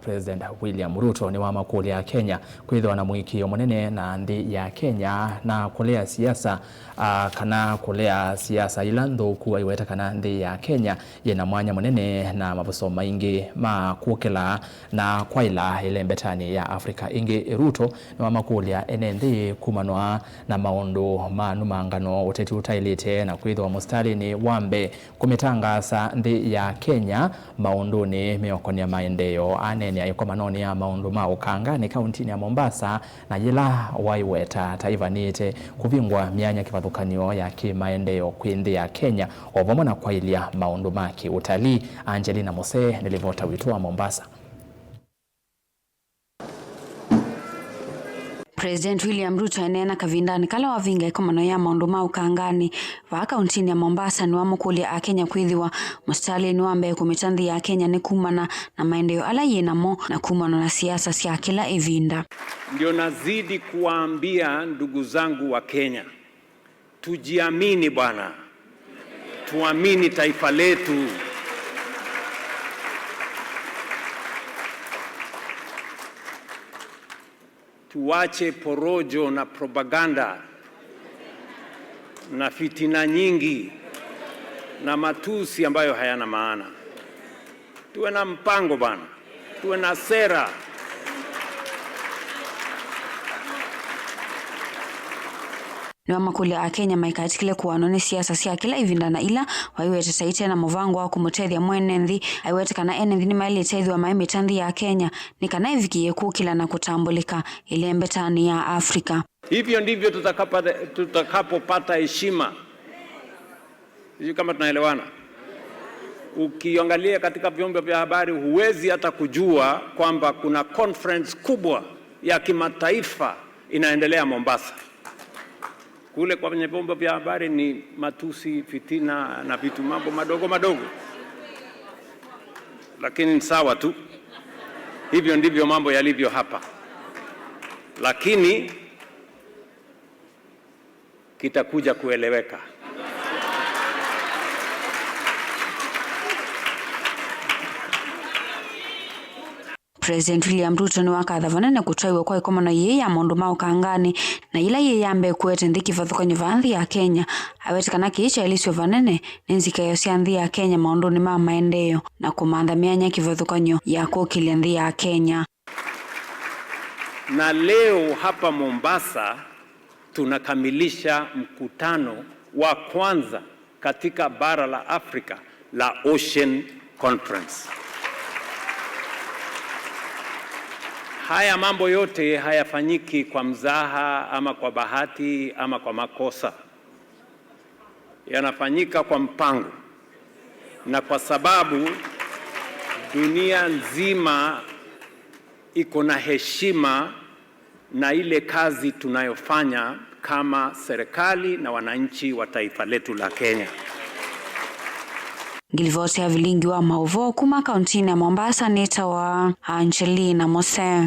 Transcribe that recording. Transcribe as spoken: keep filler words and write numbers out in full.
President William Ruto nĩwamakũlya Akenya kwĩthĩwa na mũĩkĩĩo mũnene na nthĩ ya Kenya na kũlea siasa, a, kana kũlea siasa ila nthũku, aiweta kana nthĩ ya Kenya yĩna mwanya mũnene na mavoso maingĩ ma kũkĩla na kwaĩla ĩlembetanĩ ya Africa. Ĩngĩ, Ruto nĩwamakũlya ene nthĩ kumanwa na maũndũ ma nũmangano, ũteti ũtaĩlĩte na kwĩthĩwa mũsitalĩnĩ wa mbee kũmĩtangaasa nthĩ ya Kenya maũndũnĩ meũkonea maendeeo. Aneenea ĩkomanonĩ ya maũndũ ma ũkanganĩ kauntinĩ ya Mombasa, na yĩla waiweta ta ĩvanĩte kũvingwa myanya kĩvathũkany'o ya kĩmaendeeo kwĩ nthĩ ya Kenya, o vamwe na kwaĩlya maũndũ ma kĩũtalii. Angelina Mose nĩ livota witũ wa Mombasa. President William Ruto eneena kavindanĩ kala wavinga ĩkomano ya maũndũ ma ũkanganĩ vaa kauntinĩ ya Mombasa nĩwamũkũlya Akenya kwĩthĩwa mũsitalĩnĩ wa mbee kũmĩta nthĩ ya Kenya nĩ kumana na maendeeo ala yĩ namo na kumana na siasa sya kĩla ĩvinda. Ndio nazidi kuwaambia ndugu zangu wa Kenya, tujiamini bwana, tuamini taifa letu. Tuache porojo na propaganda na fitina nyingi na matusi ambayo hayana maana. Tuwe na mpango bana, tuwe na sera. Nĩwamakũlya Akenya maikatĩkĩle kũanwa nĩ siasa sya kĩla ĩvinda na ila waiwete ta ite na mũvango wa kũmũtethya mwene nthĩ. Aiwete kana ene nthĩ nĩmaĩlĩte ĩthĩwa maimĩta nthĩ ya Kenya nĩ kana ĩvikĩĩe kũkĩla na kũtambũlĩka ĩlembetanĩ ya Africa. Hivyo ndivyo tutakapata, tutakapopata heshima. Sijui kama tunaelewana. Ukiangalia katika vyombo vya habari, huwezi hata kujua kwamba kuna conference kubwa ya kimataifa inaendelea Mombasa. Kule kwenye vyombo vya habari ni matusi, fitina na vitu, mambo madogo madogo. Lakini ni sawa tu. Hivyo ndivyo mambo yalivyo hapa. Lakini kitakuja kueleweka. President William Ruto nĩwakatha vanene kũtwaiw'a kwa ĩkomano yĩĩ ya maũndũ ma ũkanganĩ, na yĩla yĩĩ ya mbee kũete nthĩ kĩvathũkany'o vaa nthĩ ya Kenya. Awete kana kĩĩ kyaĩlĩsw'e vanene nĩ nzikaĩo sya nthĩ ya Kenya maũndũnĩ ma maendeeo na kũmantha myanya kĩvathũkany'o ya kũkĩlya nthĩ ya Kenya. Na leo hapa Mombasa tunakamilisha mkutano wa kwanza katika bara la Afrika la Ocean Conference. Haya mambo yote hayafanyiki kwa mzaha ama kwa bahati ama kwa makosa. Yanafanyika kwa mpango, na kwa sababu dunia nzima iko na heshima na ile kazi tunayofanya kama serikali na wananchi wa taifa letu la Kenya. Ngilivoti ya vilingi wa maũvoo kuma kauntinĩ ya Mombasa nĩtawa Angelina Mose.